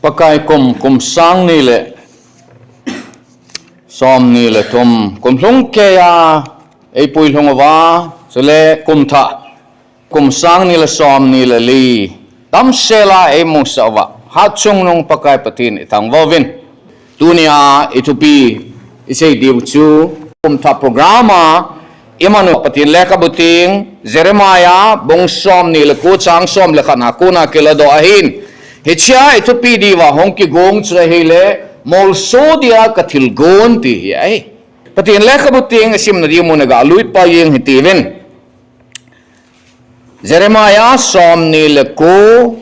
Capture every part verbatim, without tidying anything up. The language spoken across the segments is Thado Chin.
Pakai kum, kum sang ni le som ni le thum, kum lhung keiya eipui lhung uva, chule kum thah, kum sang ni le som ni le li, damsela eimusah uva, hatchungnung Pakai Pathen ithangvah uvin. Tunia ithupi isei diu chu, kum thah program a iman u Pathen lekhabu teng, Jeremiah bung som ni le ko chang som le khat na kona kiladoh ahin. Hichea ithupi diuva hung kigong chu ahile, Molso dia ka thilgon ti hi ahi. Pathen lekhabu teng isimna diu mun a galut pah jeng hitiuvin. Jeremiah som ni le ko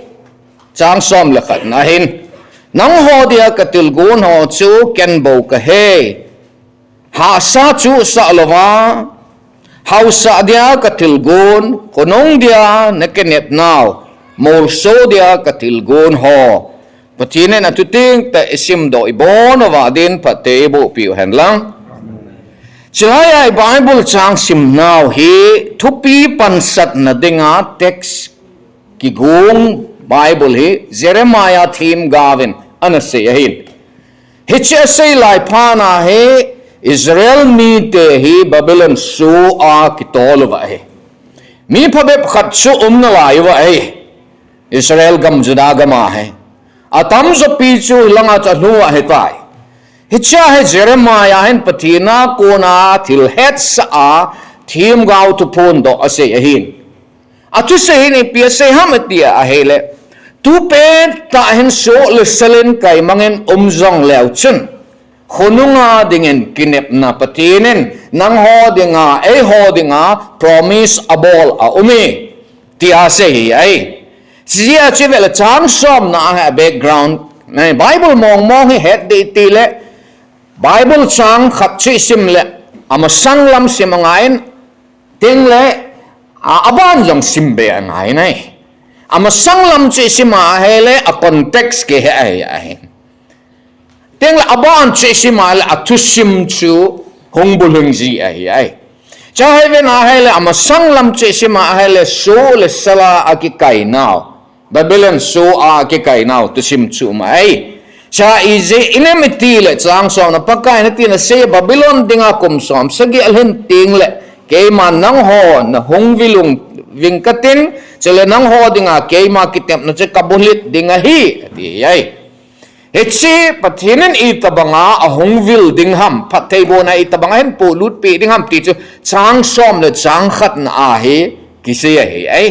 chang som le khat na hin, nangho dia ka thilgon ho chu ken bou kahi. Hahsa chuhsah louva, haosa dia ka thilgon, khonung dia na kinepnau, molso dia ka thilgon ho. Pathen in athu tengtah isimdoh ibon uva din phatthei eiboh piu hen lang. Chulaiya i Bible chang simnau hi thupi pansatna dinga text kigong Bible hi Jeremiah themgaovin ana sei ahin. Hiche asei lai phat na hi Israel mite hi Babylon soh a kitol uva ahi. Mi phabep khat chu um nalai uva ahi. Israel gam Judah gam a hi. Atamjo pi chu hilanga chu alhung uva ahitai. Hichea hi Jeremiah hin Pathen a kona thil hetsah a themgao thuphondoh asei ahin. Athusei hin ipi asei ham iti ahile, tu pettah hin soh le sal in kaimangin um jongleu chun, khonunga dingin kinepna Pathen in nangho dinga, eiho dinga promise abol aume, tia asei hi ahi. Hijeh a chu ivet le chang somna a hi a background, Bible mong mong hi het ding itile, Bible chang khat chu isim le, amasang lam sim angaiyin, tengle, a, aban jong sim be angaiyin ahi. Amasang lam chu isim a ahile, a context kihe ahi ahi. Tengle aban chu isim a le, athusim chu hung bulhing ji ahi ahi. Chua hi ven ahile, amasang lam chu isim a ahile, soh le sal a akikainau, Babylon soh a akikainau thusim chu um ahi. Chua ijeh inem itile chang somna Pakai in atin asei, Babylon dinga kum som sagi alhin tengle, keiman nangho nahung vil uving katin, chule nangho dinga keima kitepna chu kabulhit ding ahi, ati ahi. Hiche Pathen in itobanga ahung vil ding ham, phattheibohna itobanga ahin polut peh ding ham ti chu chang som le chang khatna a hi kisei ahi ahi.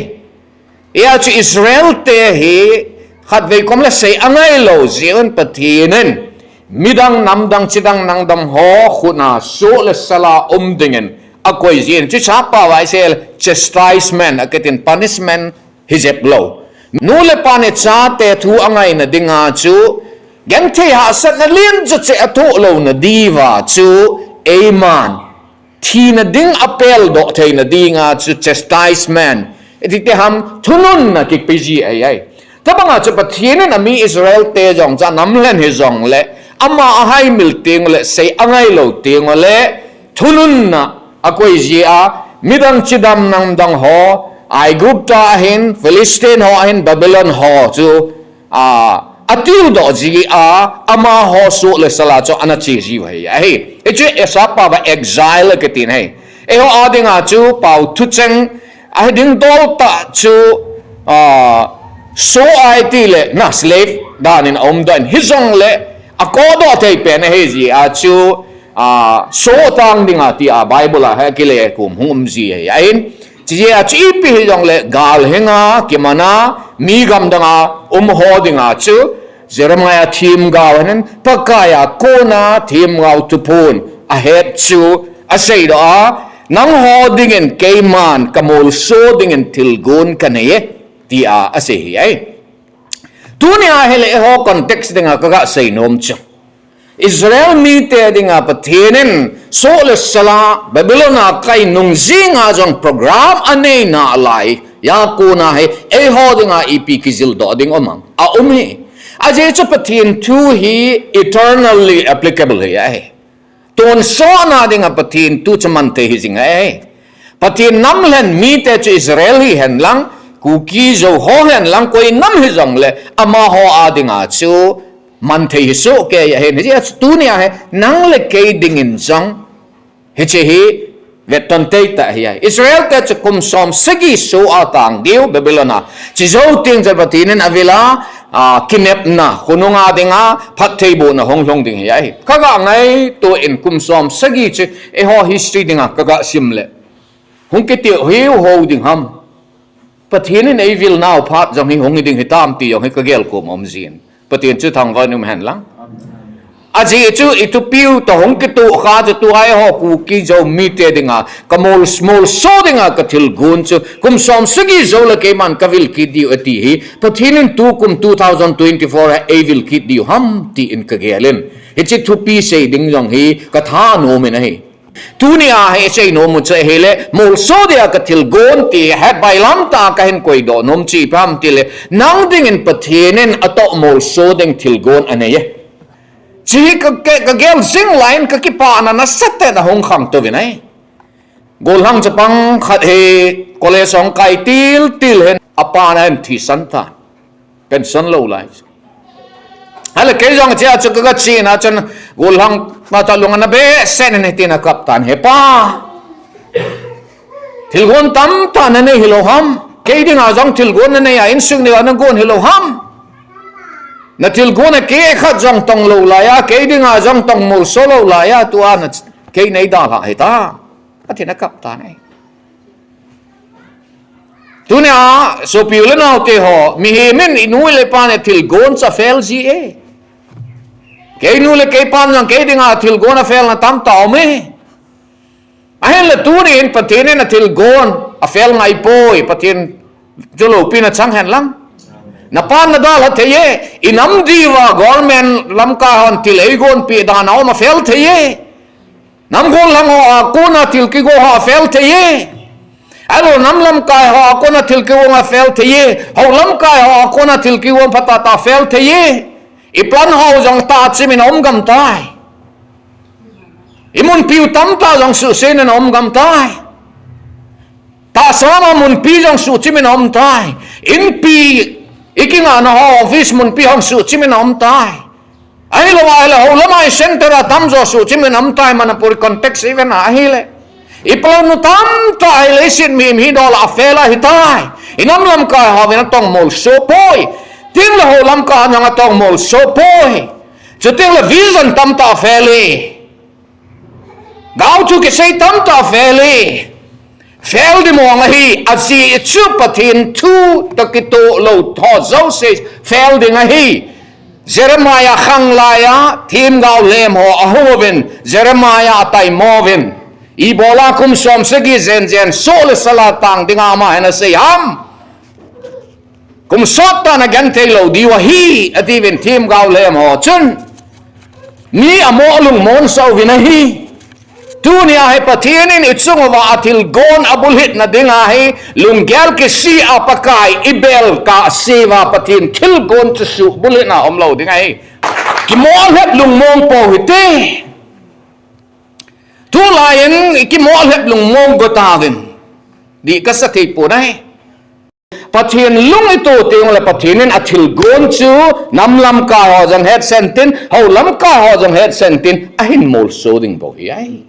Hia chu Israel te hi khatvei kom le sei angailou jeh un Pathen in midang namdang chidang nangdang ho khut a soh le sal a um dingin akoi jin, chuche pao a isei le chastisement akitin, punishment hijep lou. Nu le pa in chate thu angaina dinga chu genthei hahsatna lenjo cheh athoh louna diuva chu eiman thina ding apeldoh theina dinga chu chastisement, iti te ham, thununna kipeji ahi ahi. Tobanga chu Pathen in ami Israel te jong chu anamlhen hijongle, ama ahaimil tengule, sei angailou tengule, thununna akoi jia, midang chidam namdang ho, Aigupta ahin, Philistine ho ahin, Babylon ho chu, a, atildoh jia, amaho soh le sal a chu ana che jiu ahi ahi. Hichu Asaph pao a exile akitin ahi. Eiho a dinga chu pao thucheng ahi ding dol tah chu, a, soh a itile na slave danin aumdoh in, hijongle akodoh thei pen ahi jia chu, a, soh tang dinga tia Bible a hi akile khom hung um ji ahi. Ahin, chujeh a chu ipi hijongle gal hinga kimana mi gamdanga um ho dinga chu Jeremiah themgao hin Pakai a kona themgao thuphon ahet chu aseidoh a, nangho dingin keiman kamolso dingin thilgon kanei e, tia asei hi ahi. Tunia hile eiho context dinga kaga seinom chu, Israel mite dinga Pathen in soh le sal a Babylon a kai nung jinga jong program aneina laiya kona hi eiho dinga ipi kijildoh ding um am? Aum hi. Ajeh chu Pathen thu hi eternally applicable hi ahi. Tonsotna dinga Pathen thu chu manthei hijing ahi. Pathen namlhen mite chu Israel hihen lang, Kuki Zo ho hen lang koi nam hijongle amaho a dinga chu man thei hi soh kei ahin. Hiche a chu tunia hi nang le kei dingin jong hiche hi vetton teitah ahi. Israel te chu kum som sagi soh a tang diu Babylon a. Hiche jou teng chun Pathen in avil a, a, kinepna, khonunga dinga phattheibohna hung lhung ding ahi. Kaga ngaito in kum som sagi chu eiho history dinga kaga sim le hung kiti hiu ho ding ham. Pathen in eivil nau phat jong hi hung hi ding hitam ti jong hi kagel kom um jin. Pathen chu thangvah in um hen lang. Ajeh chu i thupiu toh hung kitoh kha chu tua eiho Kuki Zo mite dinga ka mol, molso dinga ka thilgon chu kum som sagi jou le keiman kavil kit diu ati hi. Pathen in tukum two thousand twenty-four a eivil kit diu ham tin kagel in. Hiche thupi sei ding jong hi kathanom in ahi. Tunia hi seinom u chu ahile, molso dia ka thilgon ti hi bailam tah a kahin koidoh nom chu ipi ham tile, nang dingin Pathen in atoh molso ding thilgon anei e. Hiche hi ka, ka, kagel jing lai in kakipana nasatah in ahung khangtou vin ahi. Gollhang chapang khat hi college hung kai tiltil hin apan ahin thisan tan. Pension lou lai. Ahile kei jong hichea chu kaga chen a chun gollhang pa toh lung ana behseh in hitin akap tan, He pa, thilgon tamtah nanei hilou ham? Kei dinga jong thilgon nanei a, insung dinga nagon hilou ham? Na thilgon a kei khat jong tong lou lai a, kei dinga jong tong molso lou lai a, tua na kei neidalhah hita, atin akap tan ahi. Tunia sopi u le naote ho, mihem in inu le ipan thilgon chu afel ji e. Keinu le keipan jong kei dinga thilgon afelna tamtah aum e. Ahinla tunin Pathen in athilgon afel ngai poi, Pathen chu loupina chang hen lang. Napan nadalha thei e, inam diuva government lamkai hon thil eigonpeh dan aum afel thei e. Nam gollhang ho a kona thil kigo ho afel thei e. Ahilou nam lamkai ho a kona thil kigo afel thei e. Hou lamkai ho a kona thil kigo phatah tah afel thei e. I plan ho jong tahchim in aum gam tai. I munpiu tamtah jong suhset in aum gam tai. Tahsa a munpi jong suhchim in aum tai. Inpi, i kingahna ho office munpi hon suhchim in aum tai. Ahilou ahile hou lama i center a tamjo suhchim in aum tai, Manipur context iven a ahile. I plan u tamtah ahile i sin mihem hi dol a afel ahitai. I nam lamkai hovin atong molso poi. Tin le hou lamkai hon jong atong molso poi. Chuting le vision tamtah afel e. Gao thu kisei tamtah afel e. Fel dimong ahi, ajeh chu Pathen thu toh kitoh lou ho jouse fel ding ahi. Jeremiah khanglai a themgao lhem ho ahung uvin, Jeremiah ataimo uvin. Ibola kum som sagi jen jen soh le sal a tang dinga ama hin asei ham? Kum sottah nagenthei lou diu ahi, atiuvin themgao lhem ho chun. Mi amoh lungmonsah uvin ahi. Tunia hi Pathen in i chung uva athilgon abulhitna dinga hi lunggel kisih a Pakai i bel kahsea Pathen thilgon chu suh bulhitna umlou ding ahi. Kimoh lhep lungmong pou hite. Tulai in i kimoh lhep lungmong go tauvin. Dih kasa thei pon ahi. Pathen lung i to teng le Pathen in athilgon chu nam lamkai ho jong hetsen tin, hou lamkai ho jong hetsen tin, ahin molso ding bou hi ahi.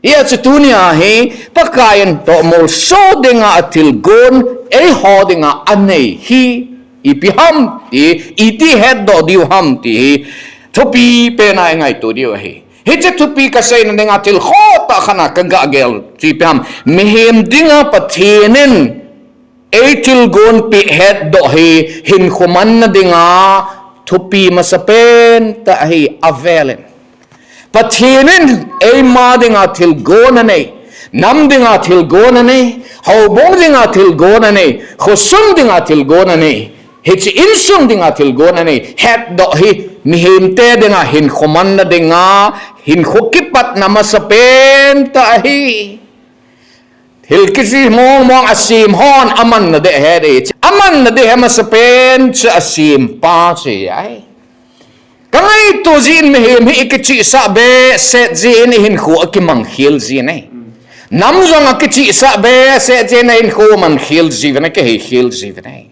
Hijeh chun tunia hi Pakai in toh molso dinga athilgon eiho dinga anei hi ipi ham ti, iti hetdoh diu ham ti hi thupi pen a i ngaito diu ahi. Hiche thupi kaseina dinga thil khohtah khat a kagah gel chu ipi ham? Mihem dinga Pathen in eithilgonpeh hetdoh hi hinkho manna dinga thupi masapen tah ahi avelin. Pathen in eima dinga thilgon anei, nam dinga thilgon anei, houbung dinga thilgon anei, khosung dinga thilgon anei, hiche insung dinga thilgon anei hetdoh hi mihemte dinga hinkho manna dinga hinkho kipatna masapen tah ahi. Thil kisih mong mong asem hon amanna ding ahet e. Amanna ding hi masapen chu asempa chu ahi. Kangaito jin mihem hi i kichihsah behseh jin i hinkho akimangkhel jin ahi. Nam jong akichihsah behseh jeh in ahinkho aman khel jiuvin, akihei khel jiuvin ahi.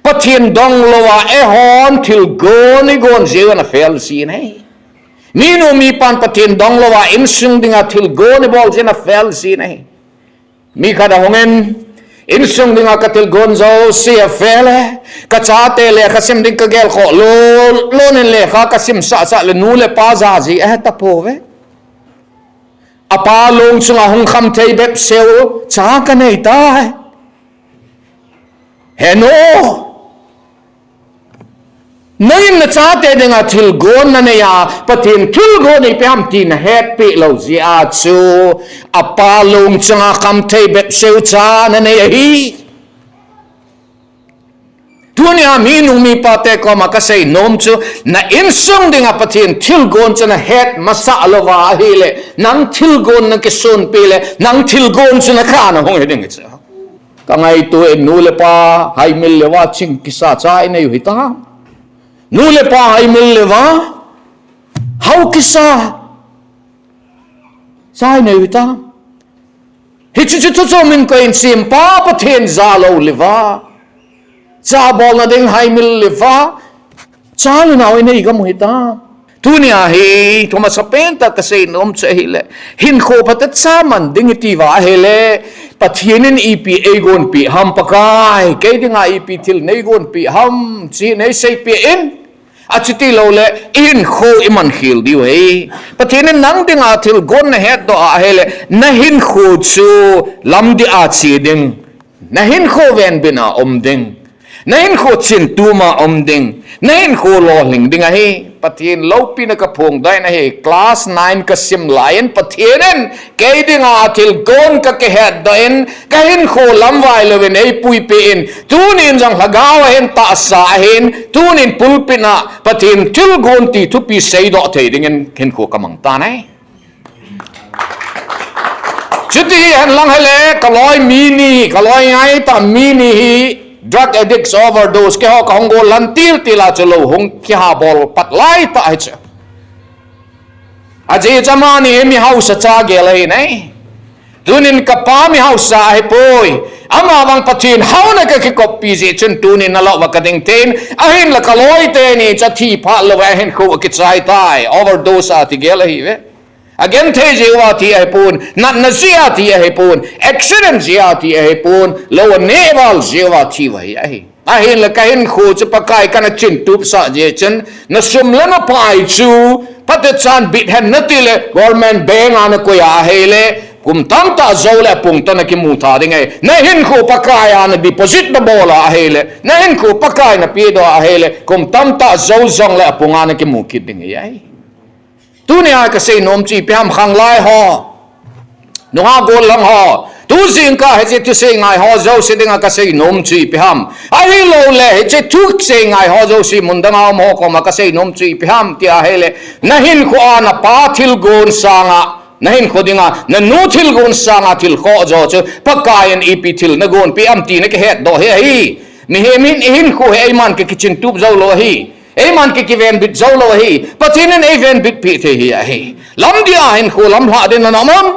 Pathen dong louva eihon thilgon igon jeh uvin afel jin ahi. Minu mipan Pathen dong louva insung dinga thilgon ibol jeh in afel jin ahi. Mi khat ahungin, insung dinga kathilgon jouse afel e, kachate lekha sim ding kagelkhoh lou, lou nin lekha kasim sahsah le nu le pa jaji ahe tapouve. Apa long chunga hung khamthei bepseu cha kanei tai. He nu, nangin nachate dinga thilgon nanei a, Pathen thilgon ipi ham ti nahetpeh lou jeh a chu, apa long chunga khamthei bepseu cha nanei ahi. Tunia minu mipate koma kasei nom chu, na insung dinga Pathen thilgon chu nahet masah louva ahile, nang thilgon nakisonpi le, nang thilgon chu nakha nahung hiding chu. Kangaito in nu le pa haimil louva ching kisa cha inei u hitam? Nu le pa haimil louva hao kisa cha inei u hitam? Hiche chu thuchom in koi in sempa Pathen jalou louva, cha bolna ding haimil louva, cha le nao inei gam u hitam? Tunia hi thu masapen tah kasei nom chu ahile, hinkho phatecha man ding itiuva ahile, Pathen in ipi eigonpeh ham, Pakai kei dinga ipi thil neigonpeh ham, chu neiseipeh in. Achuti loule ihinkho iman khel diu ahi. Pathen in nang dinga thilgon nahetdoh a ahile, nahinkho chu lamdih a che ding, nahinkho venbit a um ding, nahinkho chintuma um ding, nahinkho lolhing ding ahi. Pathen loupina kaphongdoh in ahi, class nine kasim laiyin Pathen in kei dinga thilgon kakihetdoh in, kahinkho lamvai louvin eipuipeh in, tunin jong lhagao ahin tahsa ahin, tunin pulpit a Pathen thilgon ti thupi seidoh thei dingin hinkho kamang tan ahi. Chuti hihen lang hile, kaloi mi ni, kaloi ngaitah mi ni hi drug addicts, overdose, keiho kahung gollhan tiltil a chu lou hung kihabol pat laitah hichu. Ajeh chu amani hi mi hausa cha gel ahi nai. Tunin kapa mi hausa ahipoi. Amavang Pathen houna kakikoppi jeh chun tunin nalou uva kading thei in, ahinla kaloi teni chu athi phat louva ahinkho akichai tai, overdose a ti gel ahiuve. Agenthei jeh uva thi ahipon, natna jeh a thi ahipon, accident jeh a thi ahipon, lou aneh val jeh uva thi uva hi ahi. Ahinla kahinkho chu Pakai kana chintupsah jeh chun, nasum le napai chu phatechan bit hen natile, government bank a nakoi a ahile, kum tamtah joule apung toh nakimu tha ding ahi. Nahinkho Pakai a na deposit nabol a ahile, nahinkho Pakai napedoh a ahile, kum tamtah jou jongle apung a nakimu kit ding ahi. Tunia kasei nom chu ipi ham, khanglai ho, nungah gollhang ho, tu jingkah hiche thusei ngai ho jouse dinga kasei nom chu ipi ham, ahiloule hiche thusei ngai ho jouse mun danga um ho koma kasei nom chu ipi ham tia ahile, nahinkho a napa thilgon sanga, nahinkho dinga nanu thilgon sanga thil khoh jo chu Pakai in ipi thil nagonpeh am ti nakihetdoh hi ahi. Mihem hin ihinkho hi eiman kakichintup joulou ahi. Eiman kikivenbit joulou ahi. Pathen in eivenbitpeh thei hi ahi. Lamdih a hinkho lamlhah ding nanam am?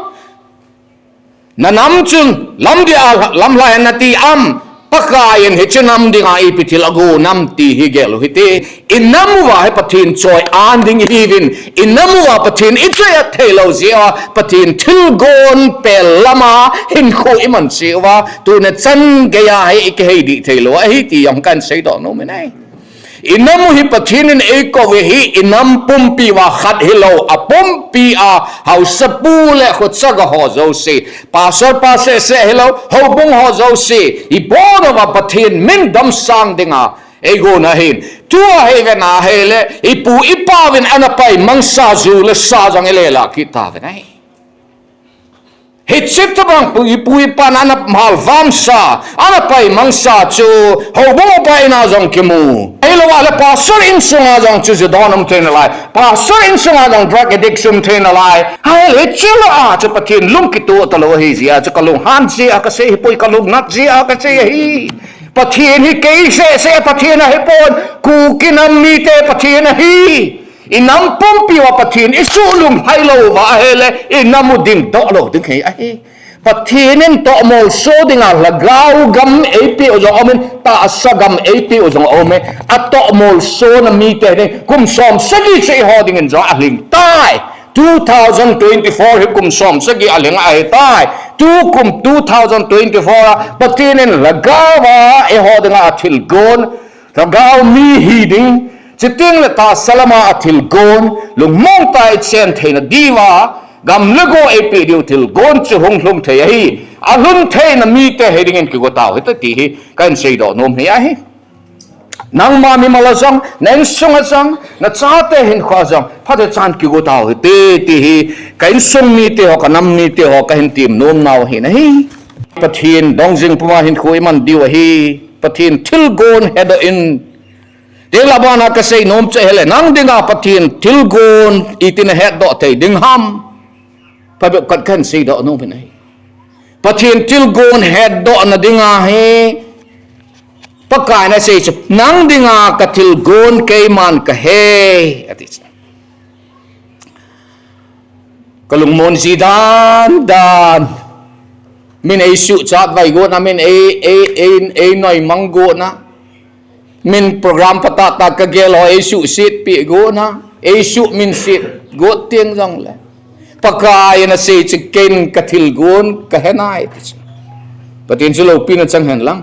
Nanam chun lamdih a lamlhah hen nati am? Pakai in hiche nam dinga ipi thil agon am ti hi gel u hite. Inam uva hi Pathen choi-an ding ihiuvin, inam uva Pathen ichoi-at theilou jeh uva, Pathen thilgon pel lama hinkho iman cheh uva, tuna chan geiya hi ikihei dih theilou ahi ti jong kahin seidoh nom in ahi. Inam u hi Pathen in eikouve hi, inam pumpi uva khat hilou, apumpi a haosapu le khochaga ho jouse, pastor pa sehseh hilou, houbung ho jouse, ibonuva Pathen min damsang dinga eigon ahin. Tua hi ven ahile, ipu ipauvin ana pai mangsa ju le sa jong ilela kit tauvin ahi. Hiche tobang pu, ipu ipan ana malvamsa, ana pai mangsa chu, houbung upa ina jong kimu. Ahilouva le pastor insunga jong chu ju don um thei nalai. Pastor insunga jong drug addict um thei nalai. Ahile hiche lah a chu Pathen lung kitoh talou ahi jeh a chu kalunghan jeh a kasei ahipoi, kalungnat jeh a kasei ahi. Pathen hi kei sehseh Pathen ahipon, Kuki nam mite Pathen ahi. Inam pumpi uva Pathen isuhlunglhai lou uva ahile, inam u dingdoh lou ding hi ahi. Pathen in tohmolso dinga lhagao gam eipeh u jong aumin, tahsa gam eipeh u jong aume. Atohmolsona mite hi kum som sagi chu eiho dingin jong alhing tai. Two thousand twenty-four hi kum som sagi alhing ahitai. Tukum two thousand twenty-four a Pathen in lhagao a eiho dinga athilgon, lhagao mi hi ding, chuteng le tahsa lama athilgon, lungmong tah a ichen theina diuva, gam le go eipeh diu thilgon chu hung lhung thei ahi. Alhun theina mite hi dingin kigo tau hite ti hi kahin seidoh nom hi ahi. Nangma mimal a jong, na insunga jong, nachate hinkhoa jong phatechan kigo tau hite ti hi ka insung mite ho, ka nam mite ho kahin tem nom nau ahi nahi. Pathen dong jing puma hinkho iman diu ahi. Pathen thilgon hedoh in. Teng le abana kasei nom chu ahile, nang dinga Pathen thilgon iti nahetdoh thei ding ham? Phabep khat kahin seidoh nom hi nahi. Pathen thilgon hetdohna dinga hi Pakaiyin asei chu, nang dinga kathilgon keiman kahe, ati chu. Kalungmon ji dan dan. Min eisuhchat vai gotna, min ei, ei, ei, einoimang gotna. Min program phatah tah kagel ho eisuhsetpeh gotna, eisuhminset got teng jongle, Pakaiyin asei chu keiin kathilgon kahe nai ti chu. Pathen chu loupina chang hen lang.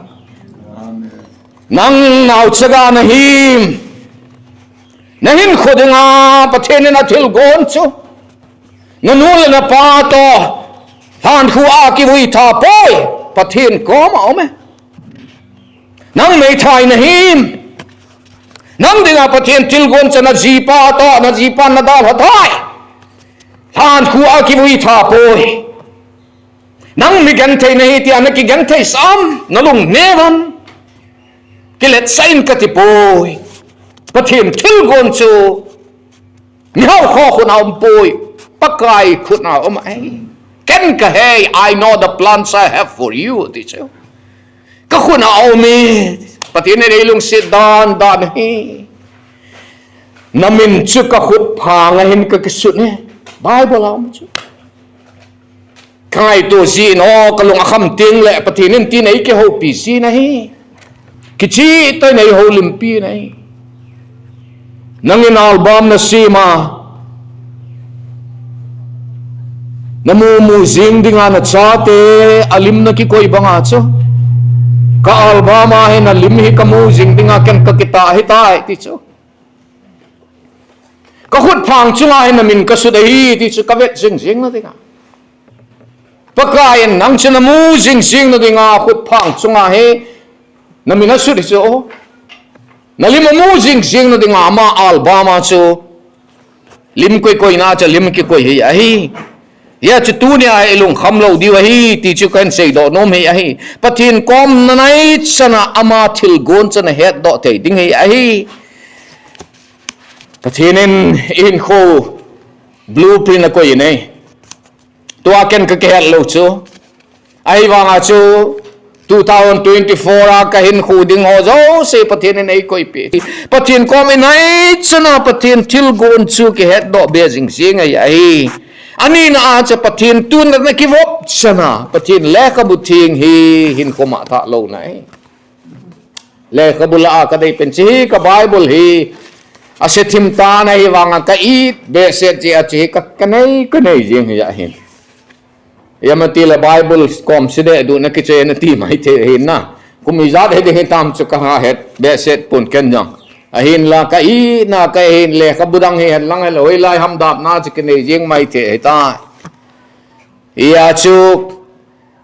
Nang naochaga nahim. Nahinkho dinga Pathen in athilgon chu nanu le napa toh lhankhu a kivui tha poi, Pathen koma aume. Nang meithai nahim. Nang dinga Pathen thilgon chu najipa toh, najipan nadalha thai, lhankhu a kivui tha poi. Nang migenthei nahi tia nakigenthei sam, nalung nevam. Kiletsah in kati poi. Pathen thilgon chu mihao kho khut a um poi. Pakai khut a um ahi. Ken kahe, I know the plans I have for you, ti chu. Kakhut a um e. Pathen in eilungset dan dan hi. Namin chu kakhut phanga hin kakisut e. Bible a um chu. Kangaito jin, o, kalung akham teng le Pathen in tin eikihoupi jin ahi. Kicheh tah in eihoulimpi in ahi. Nangin album nasem a, namu mu jing dinga nachate alim nakikoi banga chu, ka album a hin alim hi kamu jing dinga ken kakitah ahitai ti chu. Kakhut phang chunga hin namin kasut ahi ti chu kavet jing jing na dinga. Pakaiyin nang chu namu jing jing na dinga khut phang chunga hi namin asut hi chu. Nalim amu jing jing na dinga ama album a chu lim koikoi na chu lim kikoi hi ahi. Hijeh chun tunia hi ilungkham lou diu ahi ti chu kahin seidoh nom hi ahi. Pathen kom nanei chana ama thilgon chu nahetdoh thei ding hi ahi. Pathen in ihinkho blueprint akoi in ahi. Tua ken kakihet lou chu. Ahivanga chu two thousand twenty-four a kahinkho ding ho jouse Pathen in eikoipeh. Pathen kom inei chana Pathen thilgon chu kihetdoh be jing jing ahi. Anina a chu Pathen tuna nakivop chana Pathen lekhabu theng hi hinkho mah tha lou nai. Lekhabu lah a kadeipen chu hi ka Bible hi ase thim tan ahivanga ka it behseh chu achu hi ka, kanei, kanei jing hi ahin. Imatile Bible kom sede duh na kichena ti maithei ahin na. Kum ijat hi ding hitam chu kahet behseh pon ken jong. Ahinla ka itna ka hin lekhabu dang hi het lang hile hoilai ham dapna chu kinei jing maithei ahitai. Hijeh chun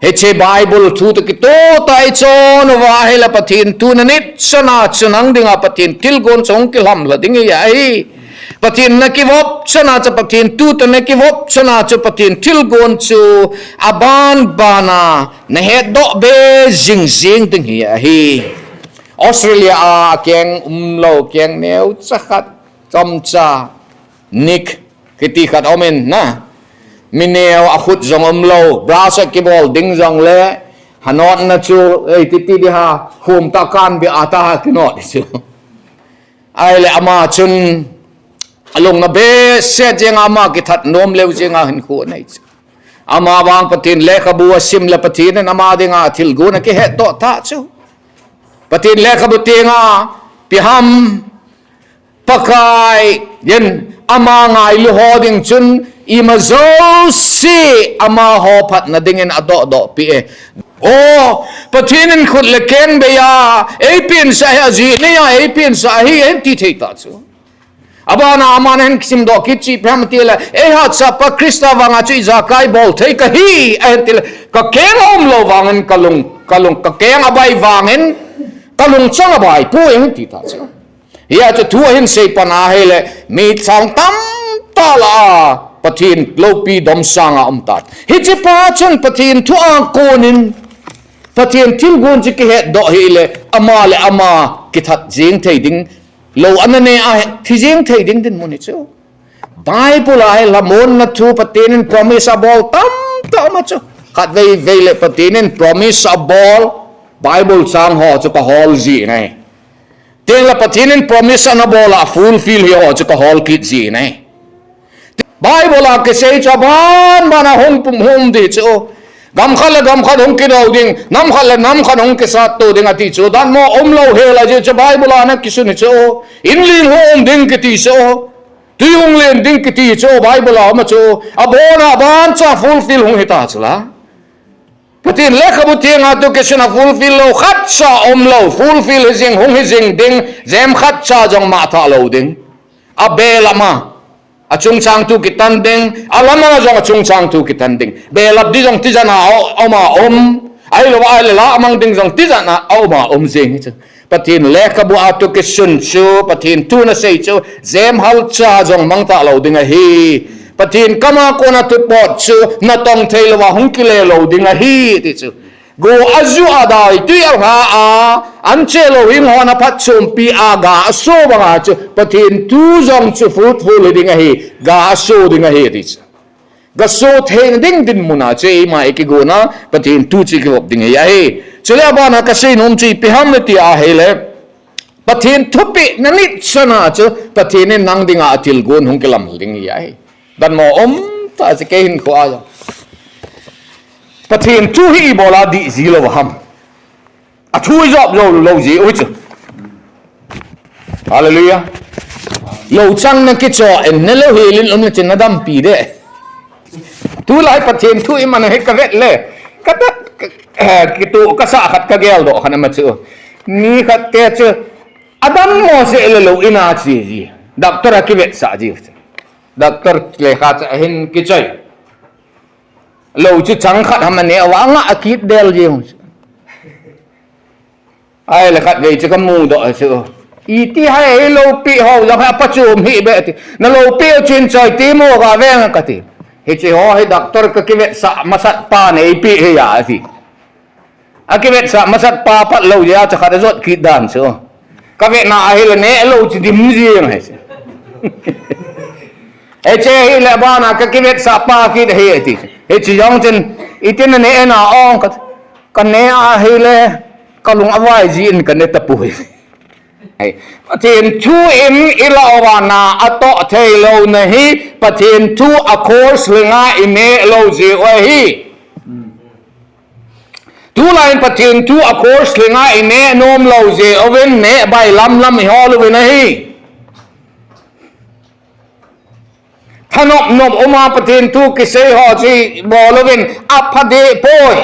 hiche Bible thu toh kitoh tah a ichon uva ahile Pathen thu nanit chana chu nang dinga Pathen thilgon chu hung kilhamlha ding hi ahi. Pathen nakivop chana chu, Pathen thu toh nakivop chana chu Pathen thilgon chu aban bana nahetdoh be jing jing ding hi ahi. Australia a keng umlou, keng neocha khat, chomcha, Nick kiti khat aumin na. Mi neo akhut jong umlou, brush akibol ding jongle, hanotna chu, ei, titi di ha, khum tah a kanbeh a tah a kinot di chu. Ahile ama chun alungna behseh jenga ama kithat nom leu jenga hinkho anei chu. Ama vang Pathen lekhabu asim le Pathen in ama dinga thilgon akihetdoh ta chu. Pathen lekhabu tenga ipi ham Pakai in ama ngailu ho ding chun ima jouse amaho phatna dingin adohdoh peh e. O, Pathen in khut le keng beiya eipinsah hi ajeh neiya eipinsah ahi ahin ti thei ta chu. Abana aman ahin simdoh kit chu ipi ham atile, eihatsahpa Christa vanga chu ijakai bol thei kahi ahin tile, kakeng aumlou vangin kalung, kalung, kakeng abai vangin kalungchang abaipoi ahin ti ta chu. Hia chu thu ahin seipan ahile, mi sang tamtah lah a Pathen loupi domsanga aumtan. Hichepa chun Pathen thu a konin Pathen thilgon chu kihetdoh hile, ama le ama kithat jeng thei ding, lou ana ne a thi jeng thei ding dinmun hi chu. Bible a hi lhamonna thu Pathen in promise abol tamtah aum a chu. Khatvei vei le Pathen in promise abol Bible chang ho chu kahol jin ahi. Tengle Pathen in promise anabol a fulfill hi ho chu kahol kit jin ahi. Bible a kisei chu abanbana hung pum hung di chu. Gamkhat le gamkhat hung kidou ding, namkhat le namkhat hung kisatto ding ati chu. Datmo umlou hel ahi chu Bible a ana kisun hi chu. Inling hung um ding kiti chu. Tui hung len ding kiti chu Bible a aum a chu. Abona abancha fulfill hung hita chu la. Pathen lekhabu tenga toh kisuna fulfill lou khatcha umlou, fulfill hijing, hung hijing ding, jem khatcha jong mangthah lou ding. Abelap ma, achungchang thu kitan ding, alam a jong achungchang thu kitan ding. Belap di jong tijatna aum a um, ahilouva ahile lah mang ding jong tijatna aum a um jing hi chu. Pathen lekhabu a toh kisun chu, Pathen thu nasei chu, jem halcha jong mangthah lou ding ahi. Pathen kama kona thupot chu, natong theilouva hung kile lou ding ahi, ti chu. Go aju a dai tui alha a, anche lou hing hon aphatchompi a ga aso banga chu, Pathen thu jong chu fruitful hi ding ahi, ga aso ding ahi, ti chu. Gaso theina ding dinmuna chu eima ikigona Pathen thu chu ikivop ding hi ahi. Chule abana kaseinom chu ipi ham iti ahile, Pathen thupeh nanit chana chu Pathen in nang dinga athilgon hung kilam ding hi ahi. Datmo umtah chu kei hinkhoa jong Pathen thu hi ibola dih ji lou ham. Athu ijop jou lou ji u chu. Hallelujah. Lou chang nakicho in nelou helin um le chin nadampi de. Tulai Pathen thu iman hi kavet le. Kata, eh, kitu kasah khat kageldoh khat ama chu. Mi khat te chu adammo jeh le lou ina chi ji. Doctor a kivetsah ji. Doctor lekha cha ahin kichoi. Lou chu chang khat ham ane uva anga akit del jing. Ahile khatvei chu kamudoh chu. Iti hai eiloupeh ho jong hi apachom hih beh ti. Naloupeh u chin choi ti mo gaveng kati. Hiche ho hi doctor kakivetsah masat pa neipeh hi a ati. Akivetsah masat pa pat lou jeh a chakhat ajot kit dan chu. Kavetna ahile nehlou chu dim jing ahi. Hiche hile abana kakivetsah pa kit ahi ati. Hiche jong chun itin nane na ong kati. Kane ahile kalung avai jin kane tapoi. Pathen thu in ilah uva na atoh theilouna hi Pathen thu a course lenga ineh lou jeh u ahi. Tulai in Pathen thu a course lenga ineh nom lou jeh uvin neh bai lamlam ihol uvin ahi. Thanop nop uma Pathen thu kisei ho chu ibol uvin apha deh poi.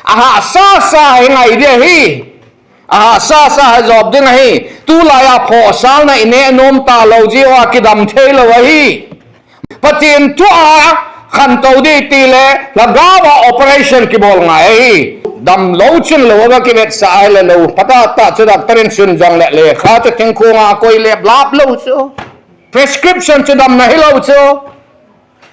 Ahahsa sa hi ngai ding ahi. Ahahsa sa hi jop ding ahi. Tulai a phohsalna ineh nom talou jeh uva kidam theilou ahi. Pathen thu a khantou ding tile lhagao a operation kibol ngai ahi. Damlou chun lou aga kivetsah ahile lou phatah tah chu doctor in sun jongle lekha chu thingkhong a koi leplap lou chu. Prescription chu damna hilou chu.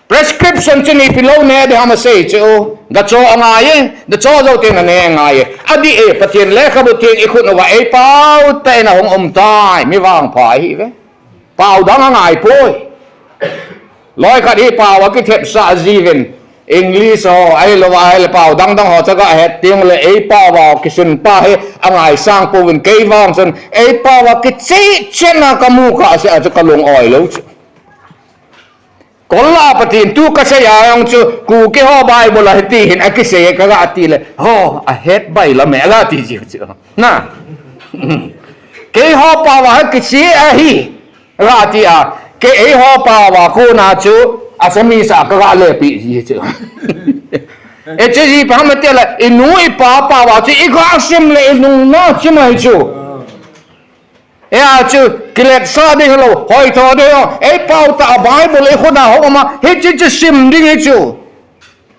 Prescription chu ipi lou neh ding ham asei chu. Gacho angai e, gacho jou teng nane angai e. Adih e, Pathen lekhabu theng ikhut uva eipao tah in ahung um tai, mi vangpha ahiuve. Pao dang angai poi. Loi khat hi pao akithepsah jiuvin, English ho, ahilouva ahile pao dang dang ho chu aga het tengle eipao a kisun pa hi angaisang pouvin, kei vang chun eipao a kicheh chetna kamu kahsea chu kalung oi lou chu. Kol a Pathen thu kasei a jong chu, Kuki ho Bible a hiti hin akisei kaga ti le, ho, ahet bai lam e, aga ti ji chu. Na. Keiho pao a kisei ahi, aga ti a, keiho pao a kona chu, Assamese a kaga lepi ji chu. Hiche ji pa ham ti le, inu ipa pao a chu, iga sim le inung na sim ahi chu. Hia chu, kiletsah ding hilou, hoitho ding hilou, eipao tah a Bible ikhut a hung um a, hiche chu sim ding hi chu.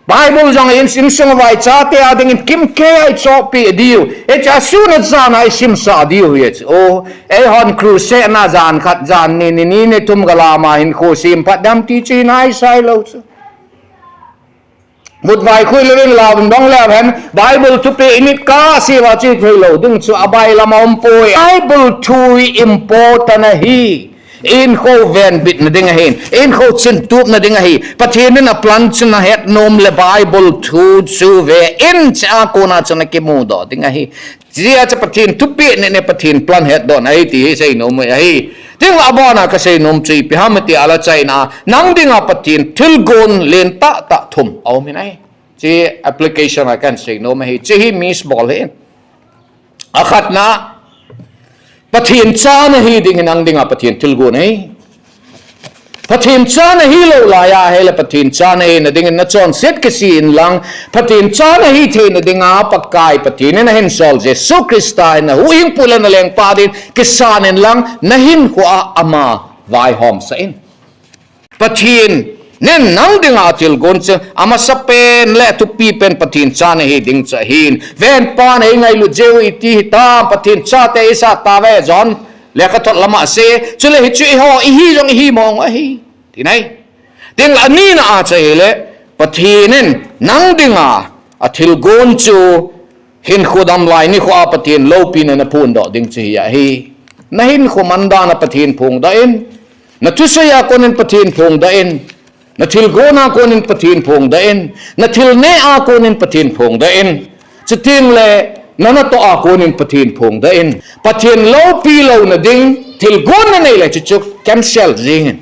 Bible jong in, insung vai chate a dingin kimkei a ichohpeh diu. Hiche a sun a jan a isimsah diu hi chu. O, eihon crusade na jan khat, jan ni, ni, ni, ni thum galam a hinkho sem phat ding ham ti chu hinai sai lou chu. Mut vaikhui lou in lau in dong leu hen, Bible thupeh init kah seh uva chu thei lou ding chu abai lam a um poi. Bible thu hi important ahi. Ihinkho venbitna ding ahin, ihinkho chintupna ding ahi. Pathen in aplan chu nahet nom le Bible thu chu ve in, hiche a kona chu nakimudoh ding ahi. Hijeh a chu Pathen thupeh nit in Pathen plan hetdohna ahi ti hi seinom u ahi. Tin, abana kaseinom chu ipi ham ti le achaina a, nang dinga Pathen thilgon lentah tah thum aum in ahi. Hiche application a kahin seinom ahi. Hiche hi miss bol hih in. Akhatna, Pathen cha nahi ding hi nang dinga Pathen thilgon ahi. Pathen cha nahilou laiya ahile Pathen cha nahina dingin nachonset kisih inlang, Pathen cha nahi theina dinga Pakai Pathen in ahinsol Jesu Christa hin nahuhhingpu le nalengpa din kisan inlang, nahinkhoa ama vaihomsah in. Pathen in nang dinga thilgon chu amasapen le thupipen Pathen cha nahi ding chu ahin. Venpan eingailut jeh u iti hitam, Pathen chate isah tauve, John lekhathot lama asei. Chule hichu eiho ihi jong ihi mong u ahi, tina ahi. Tin, anina a chu ahile, Pathen in nang dinga athilgon chu hinkho damlai nikhoa Pathen loupina naphondoh ding chu hi ahi. Nahinkho mandan a Pathen phongdoh in, nathusei a konin Pathen phongdoh in, nathilgon a konin Pathen phongdoh in, nathil neh a konin Pathen phongdoh in, chutengle nanatoh a konin Pathen phongdoh in. Pathen loupi louna ding thilgon nanei le chuchu cancel jeng in.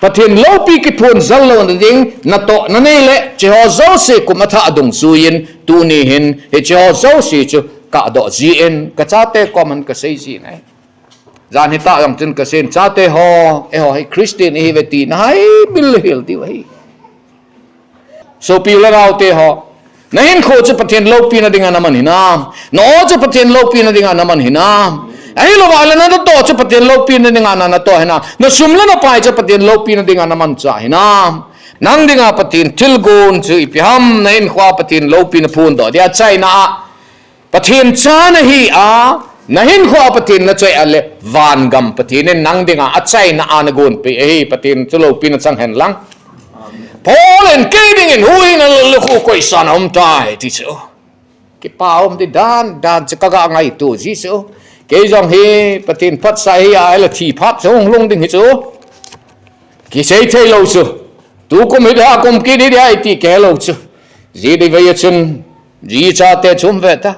Pathen loupi kiphonjal louna ding natoh nanei le, hicheho jouse kum athah a dungjuiyin, tuni hin hicheho jouse chu kahdoh jin, kachate koman kasei jin ahi. Jan hitah jong chun kaseiyin, chate ho, eiho hi Christian ihiuve ti nahaibil hel diu ahi. Sopi le naote ho, nahinkho chu Pathen loupina dinga naman hinam? Na-o chu Pathen loupina dinga naman hinam? Ahilouva le nanatoh chu Pathen loupina dinga nanatoh hinam? Nasum le napai chu Pathen loupina dinga namanchah hinam? Nang dinga Pathen thilgon chu ipi ham, nahinkhoa Pathen loupina phondoh dia? Achaina a, Pathen cha nahi a, nahinkhoa Pathen nachoi a le, vangam Pathen in nang dinga achaina a nagonpeh ahi. Pathen chu loupina chang hen lang. Paul in kei dingin huhhingna le lukhuh koisan aumtai ti chu. Kipa um ti dan dan chu kaga ngaito ji chu. Kei jong hi Pathen phatsah hi ahile thi phat chu hung lhung ding hi chu. Kisei theilou chu. Tukum hidia, kum kit hidia iti kihelou chu. Hijeh a chun, jichate chu umve ta.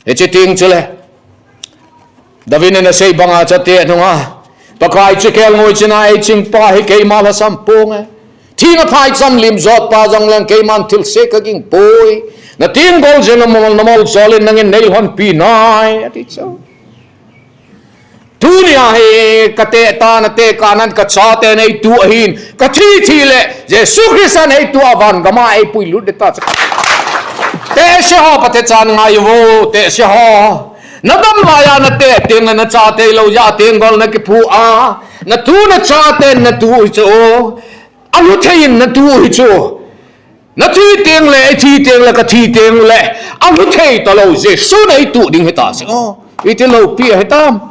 Hiche teng chule, David in asei banga, chate nunga, Pakai chu kelngoi china eichingpa hi keima lhasam ponge. Thina phaicham lim jotpa jongleng keiman thilse kaging poi. Natenggol jeh a namol, namoljol in nangin neilhonpi nai, ati chu. Tunia hi kateh tah a natekah nan kachate neituh ahin, kathi thi le Jesu Christa neituh a vangam a eipuilut ding ta chu. Tehse ho, Pathen cha ngai uvo, tehse ho. Nadam laiya nateh tengle nachate hilou jeh a tenggol nakiphu a, natu nachaten natuh u chu. Alhuthei in natuh u hi chu. Nathi tengle, eithi tengle, kathi tengle, alhuthei talou Jesu neituh ding hita chu. Iti loupi ahitam.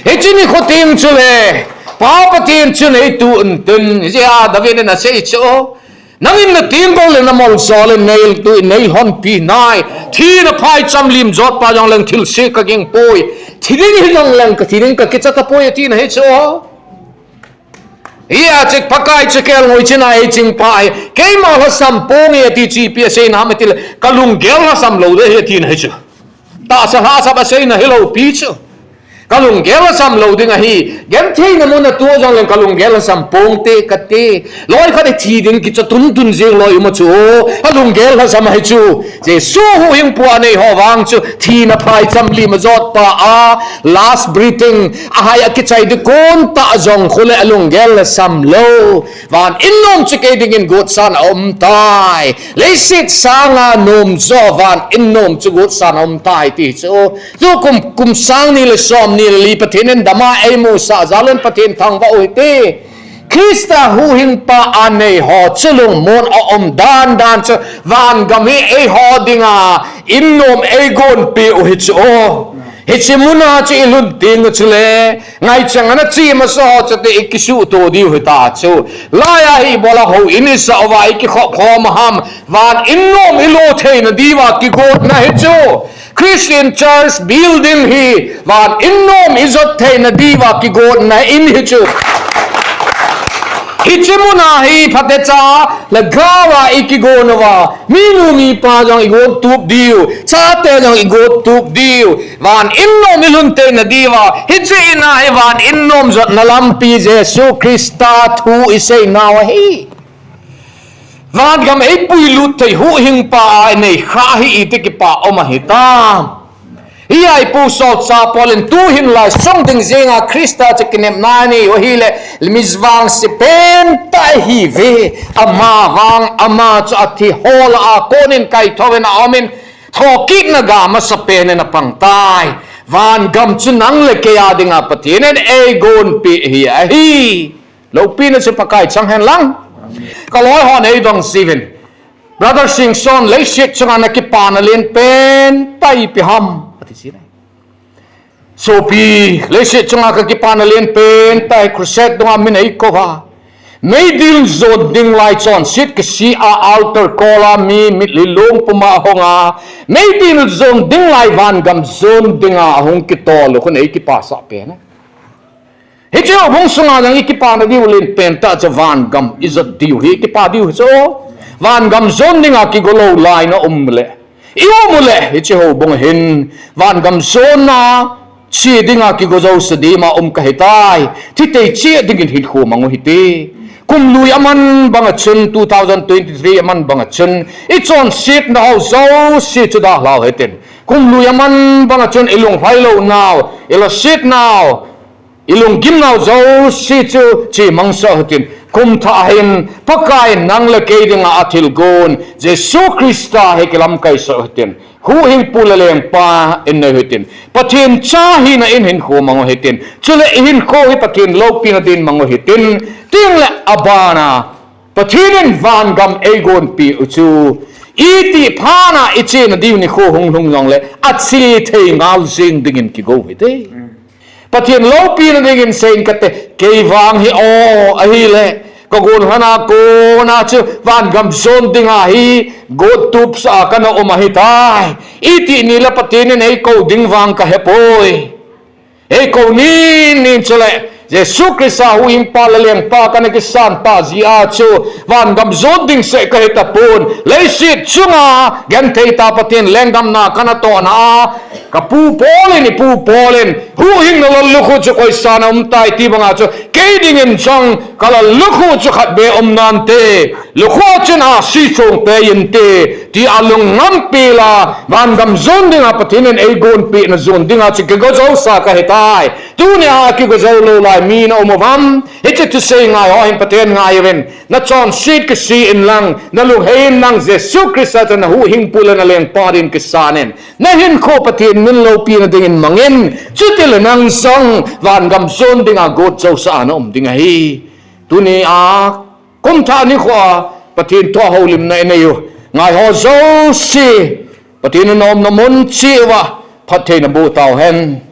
Hiche nikho teng chule, Pa Pathen chu neituh intin, hijeh a David in asei chu. Nangin natenggol le namoljol in neiltuh in neilhonpi nai. Thina phaicham lim jotpa jongleng thilse kaging poi. Thi ding hijongleng kathi ding kakicha tapoi atina hi chu. Hijeh a chu Pakai chu kelngoi china eichingpa hi keima lhasam ponge ati chu ipi aseina ham itile, kalunggel lhasam lou ding ahi atina hi chu. Tahsa lhasam aseina hilou pi chu. Kalunggel lhasam lou ding ahi. Gentheina mun a tu jongleng kalunggel lhasam ponte kati. Loi khat hi thi ding kicha tuntun jing loi uma chu. Kalunggel lhasam ahi chu. Jesu huhhingpu a nei ho vang chu thina phaicham lim a jot pa a, last breathing, ahai a kichai ding kon tah jong khule alunggel lhasam lou. Van in nom chu kei dingin gotsan a um tai. Leiset sanga nom jo van in nom chu gotsan a um tai ti chu. Tukum, kum sang ni le som ni le li Pathen in dama eimusah jal un Pathen thangvah u hite. Christa huhhingpa a nei ho chu lungmon a um dan dan chu vangam hi eiho dinga in nom eigonpeh u hi chu. Hiche muna chu ilhun teng u chule, ngaichang ana chi masa ho chate ikisuhto diu hita chu. Laiya hi ibola houin isah uva ikikhop khom ham, van in nom ilo theina diuva kigotna hi chu. Christian Church Building hi van in nom ijot theina diuva kigotna in hi chu. Hiche muna hi phatecha lhagao a ikigon uva, minu mipa jong igot tup diu, chate jong igot tup diu, van in nom ilhun theina diuva, hiche in a hi van in nom jotna lampi Jesu Christa thu isei nau ahi. Vangam eipuilut thei huhhingpa a inei kha hi iti kipa um ahitam. Hia ipu solchah Paul in tuhin lai sung ding jenga Christa chu kinepna nei u ahile, mi vangse pentah ihiuve, ama vang ama chu athi ho lah a konin kaithouvin aumin, thokitna ga masapen in apang tai. Vangam chu nang le kei a dinga Pathen in eigonpeh hi ahi. Loupina chu Pakai chang hen lang. Kaloi hon eidong jiuvin, Brother Singson, leiset chunga nakipana lenpen tah ipi ham, ati jin ahi. Sopi, leiset chunga kakipana lenpen tah hi crusade dunga min eikouva, meidil jon ding lai chonset kisih a altar kol a mi mitlhi long puma ahunga, meidil jon ding lai vangam jon dinga ahung kitol u khun eikipasah pen e. Hiche houbung sunga jong ikipana diu lenpen tah chu vangam ijot diu hi kipa diu hi chu. Vangam jon dinga kigo lou lai na um le, i um u le, hiche houbung hin vangam jonna che dinga kigo jouse dima um kahitai. Thitei cheh dingin hinkho mang u hite. Kumlui aman banga chun, two thousand twenty-three aman banga chun, ichonsetna ho jouse chu dalhau hitin. Kumlui aman banga chun ilunglhai lounau, ilhasetnau, ilunggimnau jouse chu chemang sah u hitin. Kumthah hin Pakai nang le kei dinga athilgon Jesu Christa hi kilamkai sah u hitin. Huhhingpu le lengpa in nei u hitin. Pathen cha hina in hinkho mang u hitin. Chule ihinkho hi Pathen loupina din mang u hitin. Tin le abana Pathen in vangam eigonpeh u chu, itih phat a ichena diu nikho hung lhung jongle, ache thei ngal jeng dingin kigo u hite. Pathen loupina dingin seiyin kate, kei vang hi o ahile, kagon lhana kona chu vangam jon dinga hi got tupsah a kana um ahitai. Itih nile Pathen in eikou ding vang kahepoi. Eikou nin nin chule, Jesu Christa huhhingpa le lengpa kana kisan tah jeh a chu, vangam jon ding seh kahitapon, leiset chunga genthei tah Pathen lenggam na kana tohna a, kapu Paul in, ipu Paul in, huhhingna lallukhuh chu koisan a umtai ti banga chu, kei dingin jong kalallukhuh chu khat beh um nante. Lukhuh chun ahsi chong pei inte, tia lungngampel a, vangam jon dinga Pathen in eigonpehna jon dinga chu kigo jousa kahitai. Tunia kigo jou lou lai mi na um uvam? Hiche thusei ngai ho hin Pathen ngai uvin, nachonset kisih inlang, nalunghei inlang, Jesu Christa chu nahuhhingpu le nalengpa din kisan in, nahinkho Pathen min loupina dingin mangin, chutile nang jong vangam jon dinga got jousa a na um ding ahi. Tunia, kumthah nikho a Pathen thu a houlimna inei u ngaiho jouse, Pathen in naumna mun cheh uva phatthei naboh tauhen.